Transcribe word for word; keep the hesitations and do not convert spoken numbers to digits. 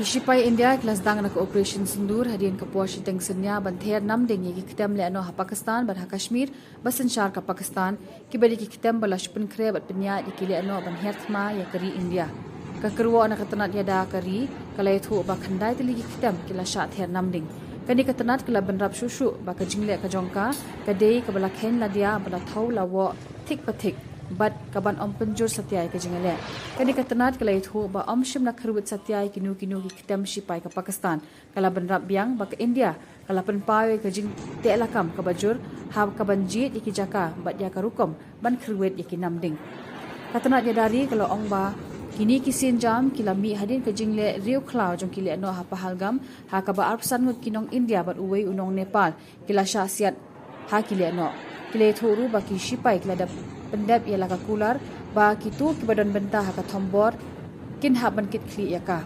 Shipai India ki la sdang na ka Operation Sindoor hadien ka por shiteng synñia ban ther namding ïa ki ktem lehnoh ha Pakistan bad ha Kashmir ba synshar ka Pakistan, kiba dei ki ktem ba la shu pynkhreh bad pynïaid ïa ki lehnoh ban hiar thma ïa ka ri India. Ka kyrwoh na ka tnat ïada ka ri ka la ïathuh ba khyndai tylli ki ktem ki la shah ther namding. Kane ka tnat ka la bynrap shuh shuh ba ka jingleh ka jong ka ka dei kaba la kheiñ la dia, ba la thaw la woh thik pa thik bad ka ban ym pynjur satia ïa ka jingïaleh. Kane ka tnat ka la ïathuh ba ym shym la kyrwit satia ïa kino kino ki ktem shipai ka Pakistan. Ka la bynrap biang ba ka India ka la pynpaw ïa ka jingteh lakam kaba jur ha ka ban jied ïa ki jaka bad ïa ka rukom ban kyrwit ïa ki namding. Ka tnat ïada ri ka la ong ba kine ki sienjam ki la mih hadien ka jingleh riewkhlaw jong ki lehnoh ha Pahalgam, ha kaba arphew san ngut ki nong India bad uwei u nong Nepal ki la shah siat ha ki lehnoh. Ki la ïathuh ruh ba ki shipai ki la dep pyndep ïa la ka kular ba kito kiba don bynta ha ka thombor kin hap ban kit khlieh ïa ka.